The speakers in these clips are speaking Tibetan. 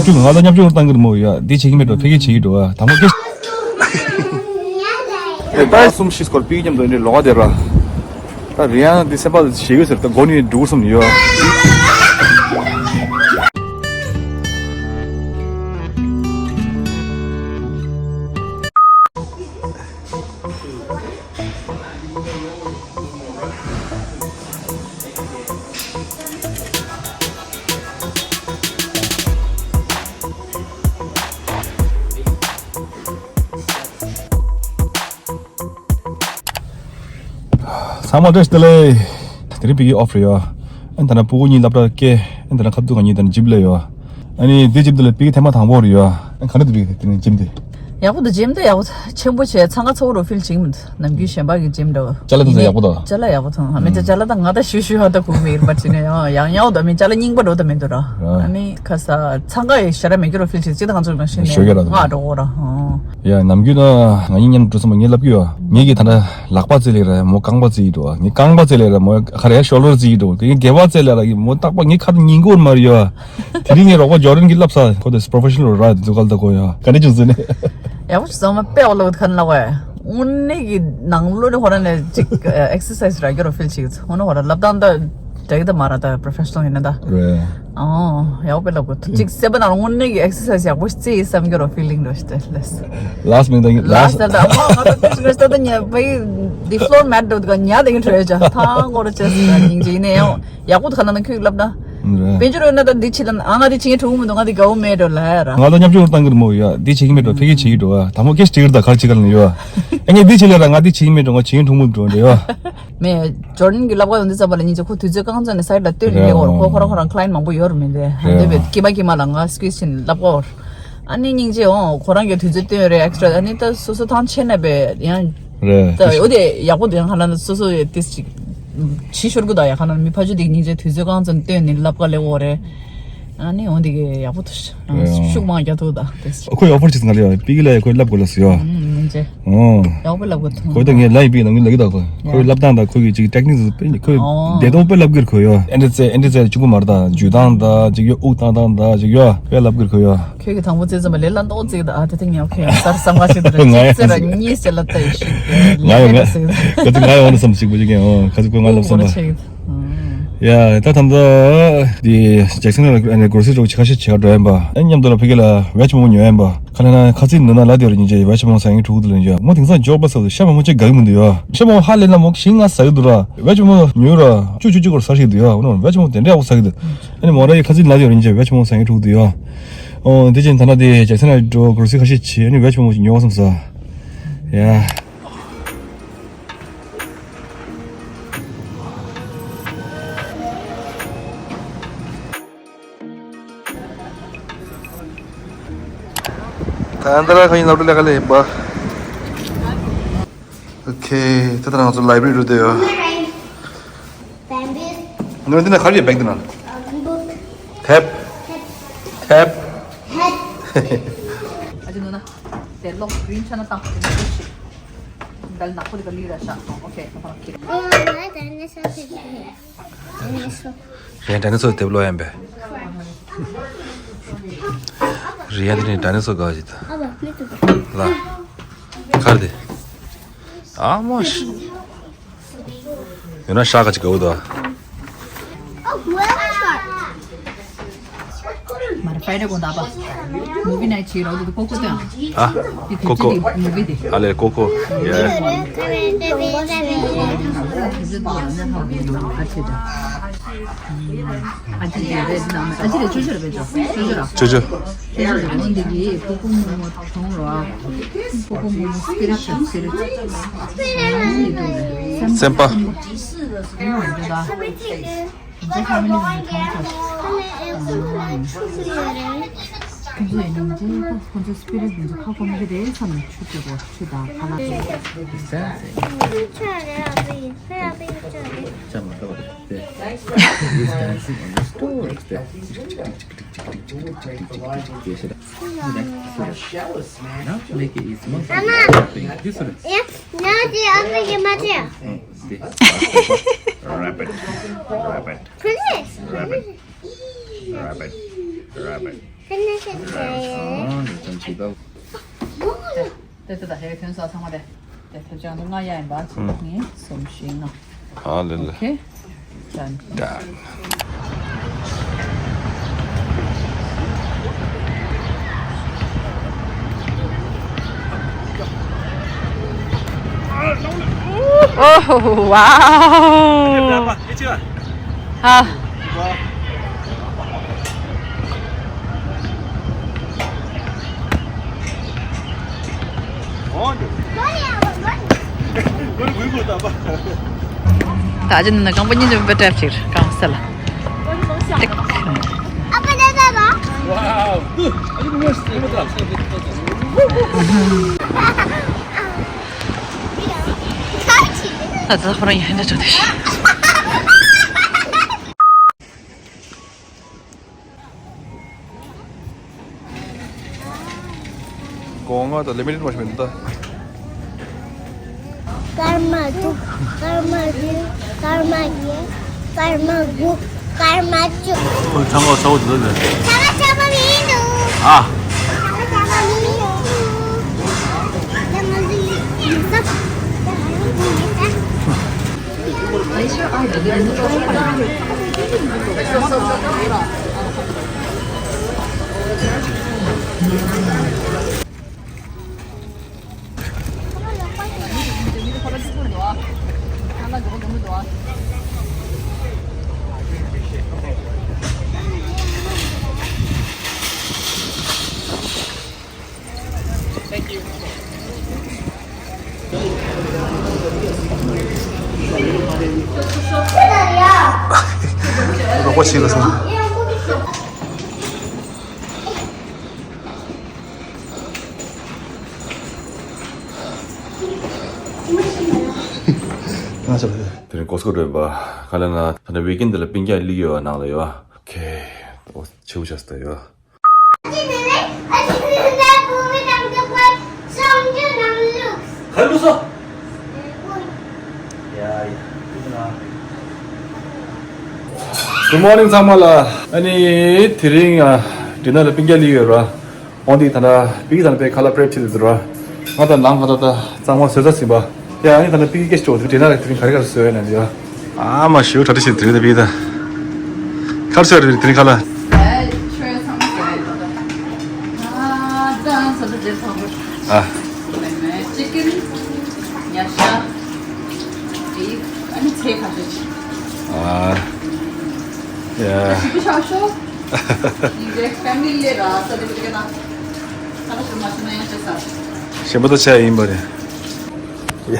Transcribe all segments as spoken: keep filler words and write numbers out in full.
ཅུང་ང་ལ་མཉམ་སྤྱོད་བཏང་གི་རེད་མོ་ཡ། འདི་བྱེད་ཀྱི་མེད་འགྲོ། ཕ་གི་བྱེད་ཀྱི་འགྲོ་ཨ། དང་པོ་སྐད། ད་གསུམ་བཞི་སྐོར་པིག་མཉམ་དུ་འདི་ལོག་བསྡད་ར། ད་རི་ཡང་འདི་སེམས་པ་ཞེ་གི་ཟེར། ད་མགོ་ནས་འགྲོ་གི་བསམ་ཡོད། ཚང་མ་བཀྲ་ཤིས་བདེ་ལེགས། དེ་རིང་པི་ཀི་ཨོཕ་རེད་ཡ། ཨ་ནི་ད་ནང་སྤུ་གུ་གཉིས་སློབ་གྲྭ་སྐྱེལ། ཨ་ནི་ད་ནང་ཁ་ཐུག་ང་གཉིས་ད་ནང་ཇིམ་སླེབས་ཡོད། ཨ་ནི་འདི་ཇིམ་དེ་ལ་པི་ཀི་ཐེངས་མ་དང་པོ་རེད་ཡ། ཨ་ནི་ག་འདྲ་འདུག་པི་ཀི་དེ་རིང་ཇིམ་དེ། ཡག་པོ་འདུག་ཇིམ་དེ་ཡག་པོ་ཆེན་པོ་བྱས། འཚང་ཁ་ཚ་པོ་འདྲ་ཕིལ་བྱེད་ཀྱི་མི་འདུག་ནམ་རྒྱུན་གཞན་པ་གི་ཇིམ་འདྲ་བོ། ཅ་ལག་དེ་ཚོ་ཡག་པོ་འདུག་ཅ་ལག་ཡག་པོ་འདུག་ཨ་མི་ད་ཅ་ལག་ད་ང་ད་ཤུ་ཤུ་ཧ་ད་གོ་མི་ཡིན་པ་བྱས་ནས་ཡང་ཡང་ཡག་པོ་འདུག་མི་ཅ་ལག་རྙིང་པ་འདྲ་བོ་ད་མི་འདུག་ར། ཨ་ནི་ཁ་ས་འཚང་ཁ་ཡི་ཞེ་དྲག་མེད་ཀྱི་རོ་ཕིལ་བྱེད་ཅི་ད་ང་ཚོ་ནང་བཞིན་ཞོ་རྒྱག་ར་ང་འགྲོ་གོ་ར། ཡ་ནམ་རྒྱུན་ན་ང་གཉིས་མཉམ་དུ་འགྲོ་ཙམ་པ་ངས་ལབ་ཀྱི་ཡོད། ངས་ཀྱི་ད་ལྟ་ལག་པ་རྩེ་ལེ་ར་མོ་རྐང་པ་རྩེ་ཡི་འགྲོ། ངས་རྐང་པ་རྩེ་ལེ་ར་མོ་ཁ་རེ་ཤོ་ལོར་རྩེ་ཡི་འགྲོ། ངས་སྒལ་པ་རྩེ་ལེ་ར་མོ་རྟག་པ་ངས་ཁ་ཉན་གོ་མ་རེད་ཡོད། དེ་རིང་ངས་རོགས་པ་ཇོ་རན་གྱིས་ལབ་ས་ཁོ་དེ་པྲོ་ཕེ་ཤ་ནལ་ར་དེ་ཚོ་ག་ལ་ད་གོ་ཡོད། ག་འདྲ་བྱུང་ཟེར་ནས། ཡག་པོ་བྱུང་སོང་། མ་དཔེ་འོ་ལོ་ཁ་ན་ལ་བས། དངོས་གནས་ཀྱི་ནང་ལོགས་ནས་ཧོ་ར་ནས་ཅིག་ཨེག་སར་སའི་སི་ར་རྒྱུ་རོ་ཕིལ་ཅིག་ཧོ་ན་ཧོ་ར་ལབ་སྟངས་ད་འདྲ་གི་ད་མ་ར་ད་པྲོ་ཕེ་ཤ་ནལ་ཡིན་ན་ད། རེད། ཨོ་ཡག་པོ་དཔེ་ལབ་གོ་ཅིག་སེ་པ་ནང་དངོས་གནས་ཀྱི་ཨེག་སར་སའི་སི་ཡག་པོ་རྩེ་ཡི་བསམ་རྒྱུ་རོ་ཕི་ལིང་རོ་ཞིག་ལས། ལཱསི་མིན་ཊི་ལཱསི་ལཱསི་ད་ད་ཨ་ང་ད་དུས་ད་ད་ཉ་པའི་དེ་ཕློར་མེ་ཊི་འགྲོ་དུས་ཉ་དེ་གི་འཕྲོད་ཅག་ཐང་སྐོར་ཅེས་སྙིང་རྗེ་ཡིན་ནའི་ཡང་། ཡག་པོ་ཐ་ན་ན་ཁྱོད་ལབ་ན། རེད། དཔལ་འབྱོར་ཡོད་ན་ད་འདི་ཕྱི་ལ་ཨ་ང་འདི་ཕྱི་ངས་གྲུང་མི་འདུག་ང་འདི་དགའ་བོ་མེད་འགྲོ་ལ་ཡ་ར། ང་ལ་མཉམ་སྤྱོད་བཏང་གི་རེད་མོ་ཡ། འདི་བྱེད་ཀྱི་མེད་འགྲོ་ཕ་གི་བྱེད་ཀྱི་འགྲོ་ཨ། དང་པོ་སྐད་ཆ་དྲི་གི་རེད་ད་ག་རེ་བྱེད་ག་ལ་ནི་ཡོད་ཨ། ངས་འདི་བྱེད་ལ་ར་ང་འདི་བྱེད་ཀྱི་མེད་འགྲོ་ང་བྱེད་ཀྱི་གྲུང་མི་འགྲོ་འདྲ་ཡོད། མེད་ཇོར་ཌན་གྱི་ལབ་ག་ཡོང་འདི་ཙམ་པ་ལ་ཉིན་ཅིག་ཁོ་དུས་ཚོད་རྐང་བཙོན་ནས་སའིཌ་ལ་སྟོན་ནས་ལེགས་འོར་ཁོ་ཁོ་རང་ཁོ་རང་ཁ་ལ་ཡན་མང་པོ་ཡོད་རུ་མི་འདུག་ཨ། འདི་བས་ཀྱི་མ་ཀྱི་མ་ལ་ང་སྐུལ་ཕྱིན་ལབ་ག་འོར། ཨ་ནི་སྙིང་རྗེ་འོང་ཁོ་རང་གི་དུས་ཚོད་བཏོན་རེད་ཨེག་སི་ཊ་ར་ཨ་ནི་ད་སོ་སོ་ཐང་ཆད་ན་བས་ཡང་། རེད། ད་འོ་དེ་ཡག་པོ་འདུག་ཡང་ཁ་ན་སོ་སོ་ཡི་ཏིས་ཅིག་ཕྱི་ཤོར་གི་ད་ཡ་ཁ་ན་མི་ཕ་ཆུ་དེ་སྙིང་རྗེ་དུས་ཚོད་རྐང་ཙམ་བཏོན་ནས་ལབ་ག་ལེ་འོ་རེད། ཨ་ནི་འོ་དེ་གི་ཡག་པོ་འདུག་ཤུགས་མང་རྒྱག་ཐུབ་ད་ཏིས་ཅིག་ཁོས་ཨོ་ཕར་བྱས་ང་ལ་ཡ་པི་ཀི་ལ་ཡ་ཁོས་ལབ་དགོས་ལ་སི་ཡ། སྙིང་རྗེ། ཨོ། ཡག་པོ་ལབ་གི་ཐུང་། ཁོས་ད་ངས་ལ་ཡི་པི་ནང་གི་ལ་གི་ད་ཁོ། ཡ། ཁོའི་ལབ་སྟངས་དང་ཁོ་གི་ཅིག་ཊེག་ནིག་ཟིག་དཔེ་ཁོས་ཨོ། བདེ་ཏོག་དཔེ་ལབ་གིར་ཁོ་ཡོ། ཨེ་འདྲ་ཚེ་ཨེ་འདྲ་ཚེ་ཆུང་གུ་མར་ད་ཇུ་དང་ད་ཅིག་ཡོ་དབུགས་བཏང་སྟངས་ད་ཅིག་ཡོ་དཔེ་ལབ་གིར་ཁོ་ཡོ། ཁྱོད་ཀྱི་དང་པོ་རྩེ་ཙམ་པ་ལས་ལ་མདོག་རྩེ་ད་ཨ་དེ་ཐེངས་ཡང་ཁྱོད་ཡང་གསར་བསམ་པ་ཞིག་ད་ང་ཡང་རྩེ་ར་གཉིས་ཟེར་ལ་ལྟ་ཡི་ཤིག་ང་ཡང་ང་ཡང་ང་ཡང་འོ་ན་བསམ་ཞིག་པོ་ཅིག་ཡང་ཁ་ཚིག་ཁོས་ང་ལབ་བསམ་པ། ཡ་ད་ཐམ་ད་དེ་ཇེག་སན་ལ་གོ་རོ་སི་རི་ཅིག་ཁ་ཤས་བྱེད་ག་འགྲོ་ཡིན་པ། ཨ་མཉམ་དུ་ལ་ཕ་གི་ལ་ཝེཇ་མོ་ཉོ་ཡིན་པ། ཁ་ལ་ན་ཁ་ཚིག་འདི་ན་ལ་དེ་རུ་ཉིན་ཅེ་ཝེཇ་མོ་ས་ཡིན་ཕྲུ་གུ་དེ་ལ་ཉོ་མོ་དེང་སང་ཇོག་པ་ས་ཤ་མ་མོ་ཅེ་ག་གི་མི་འདུག་ཡོ། ཤ་མ་མོ་ཧ་ལས་ན་མོ་ཤིང་ང་ཟ་གི་འདུག་ར། ཝེཇ་མོ་ཉོ་ར་ཅུ་ཅུ་ཅུ་གོར་ཟ་ཞིག་འདུག་ཡོ། ཝེཇ་མོ་དེ་འདྲ་ཡག་པོ་ཟ་གི་འདུག་ཨ་ནི་མོ་ར་ཡི་ཁ་ཚིག་ལ་དེ་རུ་ཉིན་ཅེ་ཝེཇ་མོ་ས་ཡིན་ཕྲུ་གུ་དེ་ཡོ། ཨོ་དེ་ཅན་ཐ་ན་དེ་ཇེག་སན་ལ་འགྲོ་གོ་རོ་སི་རི་ཁ་ཤས་བྱེད་ཨ་ནི་ཝེཇ་མོ་ཉོ་བ་བསམ་ས། ཡ། ད་ལྟ་ར་ཁ་ཡིན་ལབ་ལ་ཁ་ལ་ཡིན་པ། ཨོ་ཁེ། ད་ལྟ་ང་ཚོ་ལའི་བྷི་རི་རུ་བསྡད་ཡོད། ནོར་འདི་ན་ག་རེ་ཡོད་བེག་འདི་ན། ཐེབ། ཐེབ། ཨ་ཅེ་ནོ་ན། དེ་ལོག་གྲིན་ཆ་ན་ཏང་ཏེ་ནོ་ཤི། འདལ་ནག་པོ་དེ་ག་ལི་ར་ཤ། ཨོ་ཁེ། ད་ཕ་ལ་ཁེ། ཨོ་ང་ད་ནི་ས་ཐེབ་ནི། རེད་ཌའི་ནོ་སོར་དེབ་ལོ་ཡན་པས། རེད་ཡ་དེ་ནི་ཌའི་ནོ་སོར་ག་བ་ཞིག་ད། ཨ་བ་མི་ཏུ་ལ། གར་དེ། ཨ་མོ་ཤི། ཡོད་ན་ཤ་ག་ཅིག་ག་བུ་དོ། མར་ཕའི་ཌེ་གོ་ད་པ། མུ་བི་ནའི་ཆི་རོ་དུ་ཀོ་ཀོ་ཏང་། ཨ། ཀོ་ཀོ། མུ་བི་དེ། ཨ་ལེ་ཀོ་ཀོ། ཡ། ཨ་ཅི་རེད་ཅོ་ཅོ་རེད་པས་ཅོ། ཅོ་ཅོ་ར། ཅོ་ཅོ། ཅོ་ཅོ་རེད་པས་འདི་གི་ཀོ་ཀོ་མོ་མོ་ཆུང་རོ། ཀོ་ཀོ་མོ་མོ་སི་པི་རི་ཊི་སི་པི་རི་ཊི། སེམས་པ། ཁོང་ཚོ་ཕ་མི་ལི་ཁོང་ཚོ་གྲོངས་ཚར། ཁོང་ཚོ་ཡིན་ནམ་ཅི་ཁོང་ཚོ་སི་པི་རི་ཊི་ཁོང་ཚོ་ཁ་སྐོམ་གྱི་རེད་བསམ་ནས་ཆུ་སྤྱོད་པོ་ཆུ་དང་ཁ་ལག་ཆུ་ཆ་རེད་ཨ་ཕི་ཆུ་རེད། ཆ་མ་ཏོག་རེད་དེ། He's dancing on the stool. Now make it easy. This one. Yes, now the other you might hear. Rabbit. Rabbit. Please. Rabbit. Rabbit. Rabbit. ཨ་ནི་ཅང་ཅི་ད། དེ་དེ་ད་ཧེ་ཐོན་ས་ཚང་མ་དེ། དེ་ཐེབས་ཅང་དུ་ང་ཡ་ཡིན་པ་ཅི་ངའི་སོམ་ཤིང་ནོ། ཨ་ལེ་ལེ། Okay. Done. Done. Oh, wow. ཨ། ད་ཅི་ནི་གང་པོ་ཉིན་ཅིག་བེ་ཏྲེབ་ཅིག་གང་སལ། ཏིག་ད་ད་ཧོ་རང་ཡང་འདྲ་ཅོ་དེ། སྒོ་ང་དང་ལི་མི་ཊེཌ་མ་ཞིག་མི་འདུག་ད། སྐར་མ་དྲུག་སྐར་མ་བཞི། སྐར་མ་བརྒྱད། སྐར་མ་དགུ། སྐར་མ་བཅུ། ཁོའི་ཚང་མ་ཚ་བོ་འདུག་ལ། ཚ་བ་ཚ་བ་མི་འདུག་ཨ། ཚ་བ་ཚ་བ་མི་འདུག་ད་ང་ཚོ་ཡིན་ས། ད་ང་ཚོ་ཡིན་ས། རོགས་པ་བྱེད་ལ་སོང་། དེ་རིང་ཀོ་སི་ཀོ་འགྲོ་ཡིན་པ། ཁ་ལ་ན་ད་ནི་ཝིག་ཨེན་དེ་ལ་སྤུན་ཀྱག་སླེབས་ཡོད་ནང་ལ་ཡོད། ཨོ་ཁེ། ཨོ་ཆེ་བོ་ཆགས་སོང་ད་ཡོད། ག་རེ་ལབ་སོང་། Good morning ཚང་མ་ལ། ཨ་ནི་དེ་རིང་ཨ་ཌི་ནར་ལ་སྤུན་ཀྱག་སླེབས་ཡོད་ར། འོང་དེ་ད་ལྟ་པི་ཀི་ད་ལྟ་པའི་ཁ་ལག་པྲེབ་བྱེད་དུ་འགྲོ་ར། ང་དང་ནང་ཁ་ད་ལྟ་གཙང་མ་བཟོས་ཚར་ཟིན་པ། ཡ་ཨ་ནི་ད་ལྟ་པི་ཀི་སྐད་ཆ་དྲིས་ན་ར་དེ་རིང་ག་རེ་ག་རེ་བཟོས་ཡོད་ན་འདི་ཡ། ཨ་མ་ཞུ་གྲ་སྒྲིག་བྱེད་དེ་རིང་ད་པི་ཀི་ད། ག་རེ་བཟོས་ཡོད་རེད་དེ་རིང་ཁ་ལག་ཨེ་ཆོས་ཚང་མ་བཟོས་ཡོད། ཨ་ད་ས་ད་རྗེས་ཚང་མ། ཨ། ཅི་ཀན། ཉ་ཤ། བི་ཕི། ཨ་ནི་ཚལ་ཁ་ཤས་ཅིག་ཨ། ཡ། ཞིབ་པོ་ཆགས་ཤོག་ཡིན་རེད། ཕེ་མི་ལི་ལས་ར་ས་དེ་བི་ཀ་ན། ཁ་ལག་ཞིམ་མ་ཞིམ་མ་ཡང་བྱེད་ས། ཞིམ་པོ་ད་ཆ་ཡིན་པ་རེད། ཡ།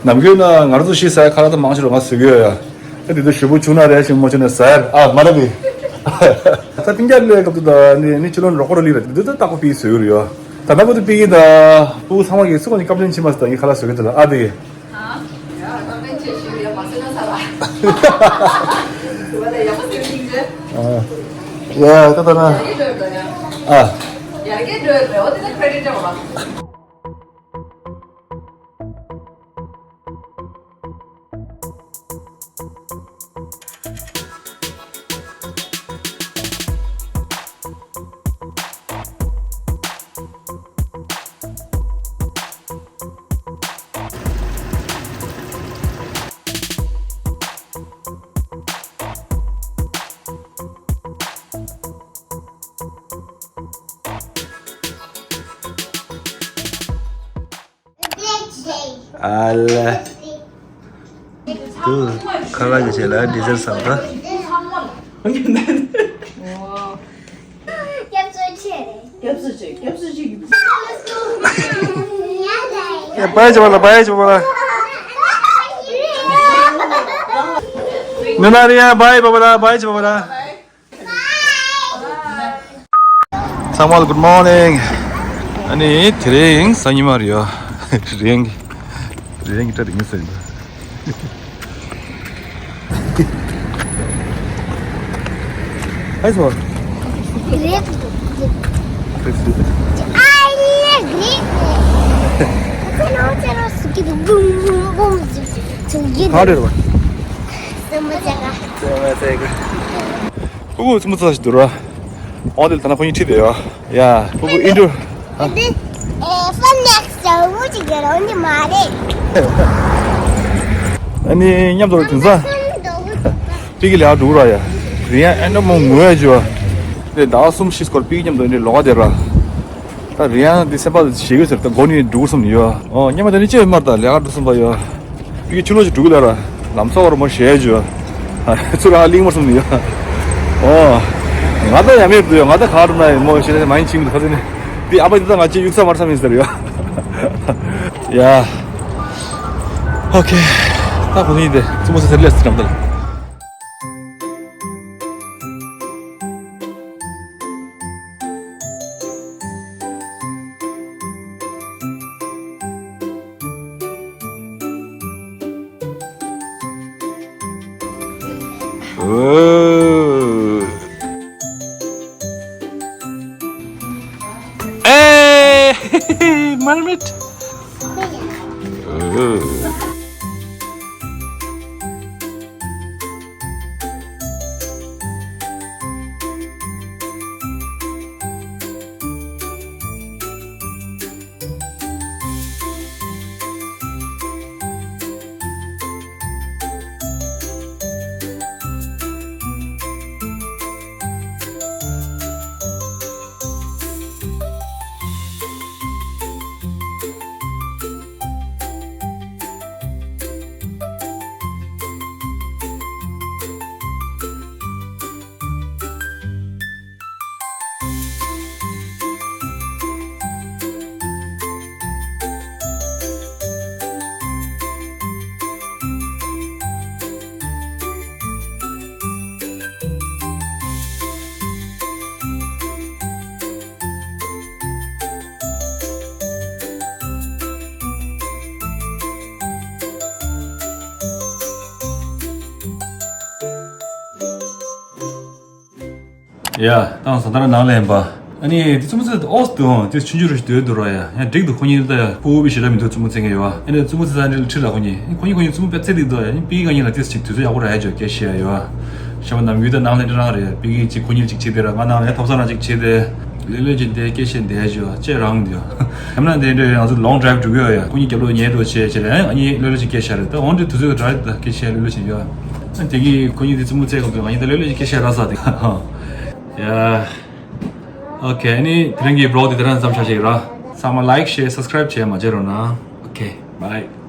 ནམ་རྒྱུན་ན་ང་རང་ཚོ་ཤི་ས་ཁ་ལག་ད་མང་ཆེ་རུ་ང་བཟོ་གི་ཡོད་ཡ། ཨ་དེ་དུས་ཞུ་བོ་ཆུང་ན་རེད། ཞིམ་མོ་ཆུང་ན་ཟེར་ཨ་མ་ར་བི། ད་སྤུན་ཀྱག་ལས་སྐབས་དུ་ད་ནི་ནི་ཕྱི་ལོ་རོགས་རོ་ལི་རེད། དེ་དུས་ད་ཏག་པོ་པི་བཟོ་གི་རེད་ཡ། ད་ན་བུ་དུ་པི་གི་ད་བུ་ཚང་མ་གི་སུ་གོ་ནི་ཀབ་ལེན་ཆི་མ་སི་ད་ཡི་ཁ་ལག་བཟོ་གི་དུ་ལ་ཨ་དེ་གི། ཨ་ཡ་ཀབ་ལེན་ཆེ་ཞུ་ཡ་མ་སེ་ན་ས་ལ། བུ་ལ་ཡག་པོ་ཟེར་ཐིག་ཟེར། ཨ་ཡ་ད་ད་ན། ཡར་གི་འགྲོ་ཡ་འགྲོ་ཡ། ཨ། ཡར་གི་འགྲོ་ཡ་འགྲོ་ཡ་འོ་དེ་ན་ཁྲེ་ཌི་ཊི་འོ་ལ། ཨ་ལ། དུ་ཁ་ལག་གི་ཆེད་ལ་ཌི་ཟར་བསམ་ད། སྐྱབས་བཅོལ་ཆེ་རེད། སྐྱབས་བཅོལ་ཆེ་སྐྱབས་བཅོལ་ཆེ་གི། ཡ་བའི་ཅི་བ་ལ་བའི་ཅི་བ་ལ། ནུ་ན་རི་ཡ་བའི་བ་བ་ལ་བའི་ཅི་བ་བ་ལ། ཚང་མ་ལ་good morning། ཨ་ནི་དེ་རིང་སང་ཉི་མ་རེད་ཡ། རེད་ཡིན། རེད་ཡིན་གྱི་སྐྲ་རིང་ས་ཡིན་པ། ཧའི་སོ། རེད། ཨ་ལེ་རེད། ཁྱེད་རང་ཚེ་རང་སུ་ཀི་དུ་བུམ་བུམ་བུམ་ཟིག་ཟིག་གི་ག་རེ་རེད་བ། སེམས་མ་ཚད་ག་སེམས་མ་ཚད་ག་ཕྲུ་གུ་རྩེད་མོ་རྩེ་ས་ཞིག་འདུག་ར། ཨོ་དེ་ལ་ད་ན་ཁོ་གཉིས་ཁྲིད་བསྡད་ཡོད། ཡ། ཕྲུ་གུ་ཨིན་ཌོར། འདི་ཨེ་ཧྥན་ནེག་སི་ཇ་བོ་ཅིག་ཡོད་ར། འོན་ཏེ་མ་རེད། ཨ་ནི་མཉམ་དུ་དེང་སང་པི་ཀི་ལས་ཀ་འགྲོ་གི་ར་ཡ། རི་ཡན་ཨེ་འདྲ་མོ་ངུ་ཡ་ཅིག་ཡོད། དེ་ཟླ་བ་གསུམ་བཞི་སྐོར་པི་ཀི་མཉམ་དུ་འདི་ལོགས་ཀ་བསྡད་ར། ད་རི་ཡན་འདི་སེམས་པ་ཞེ་གི་ཟེར། ད་མགོ་ནས་འགྲོ་གི་བསམ་ནས་ཡོད། ཨོ་སྔོན་མ་དེ་ནི་ཅི་ཡོད་མ་རེད། ད་ལས་ཀ་འགྲོ་བསམ་པ་ཡོད། པི་ཀི་ཕྱི་ལོགས་ཅིག་འགྲོ་གི་ལ་ར། ལམ་སང་བར་མོ་ཞེ་ཡ་ཅིག་ཡོད། ཚུར་ར་གླེང་མ་བསམ་ནས་ཡོད། ཨོ། ང་ད་ཡ་མེད་འདུག་ཡ། ང་ད་ག་རུ་ན་མོ་ཞེ་ན་མ་ཡིན་ཅིང་ཁ་ཚེ་ནི། འདི་ཨ་ཕ་འདི་ད་ང་ཅི་ཡུག་ས་མར་ས་མིན་ཟེར་ཡོད། ཡ། ཨོ་ཁེ། ད་ཁོ་ནི་དེ་རྩེད་མོ་རྩེ་ཟེར་ལས་ཟེར་ནམ་ད། Hey, Marmot. ཡ། ཏང་ས་ད་ར་ནང་ལེན་པ། ཨ་ནི་དེ་རྩེད་མོ་རྩེ་ཨོས་དུ་ཧོང་དེ་ཆུང་ཆུང་རུ་ཞིག་སྡོད་འདུག་ར་ཡ། ཡང་འགྲིག་འདུག་ཁོ་གཉིས་ད་ཡ་ཕྲུ་གུ་བི་ཞེ་དྲག་མི་འདུག་རྩེད་མོ་རྩེ་མཁན་ཡོད་བ། ཨ་ནི་རྩེད་མོ་རྩེ་ས་འདྲི་ལ་ཁྲིད་ལ་ཁོ་གཉིས། ཁོ་གཉིས་ཁོ་གཉིས་རྩེད་མོ་དཔེ་རྩེ་འདུག་འདུག་ཡ། ཨ་ནི་པི་ཀི་ག་གཉིས་ལ་དེ་ཞིག་དུས་ཚོད་ཡག་པོ་རག་ཡ་ཅོ་སྐད་བཤད་ཡ་ཡོད་བ། ཤ་བ་ནམ་རྒྱུན་ད་ནང་ལེན་འདྲ་རང་རེད། པི་ཀི་ཅིག་ཁོ་གཉིས་ཅིག་བྱེད་དེ་ར། ང་ནང་ལ་ཡ་ཐོབ་ས་རང་ཅིག་བྱེད་དེ། ལོས་ལོས་ཅིག་འདི་སྐད་བཤད་འདི་ཡ་ཅོ་ཅེ་རང་འདུག་ཡ། ཡང་ན་དེ་འདྲ་ང་ཚོ་ལོང་ཌ་རའིབ་འགྲོ་གི་ཡོད་ཡ། ཁོ་གཉིས་རྒྱབ་ལོགས་ཉལ་འགྲོ་བྱེད་བྱེད་ར། ཨ་ནི་ལོས་ལོས་ཅིག་སྐད་བཤད་རེད། ད་འོན་ཏེ་དུས་ཚོད་རག་ད་སྐད་བཤད་ལོས་ལོས་ཅིག་ཡོད། ཨ་དེ་གི་ཁོ་གཉིས་དེ་རྩེད་མོ་རྩེ་གི་འདུག་ང་གཉིས་ད་ལོས་ལོས་ཅིག་སྐད་བཤད་ར་ས་དེ། ཡ། ཨོ་ཁེ། ཨ་ནི་དེ་རིང་གི་བི་ལོག་དེ་དེ་རང་མཚམས་བཞག་བྱེད་ཀྱི་ར། ཚང་མ་ལའིཀ་ཤེར་སབ་སི་ཀ་རའིབ་བྱས་མ་བརྗེད་རོགས་གནང་། ཨོ་ཁེ། བྷའི།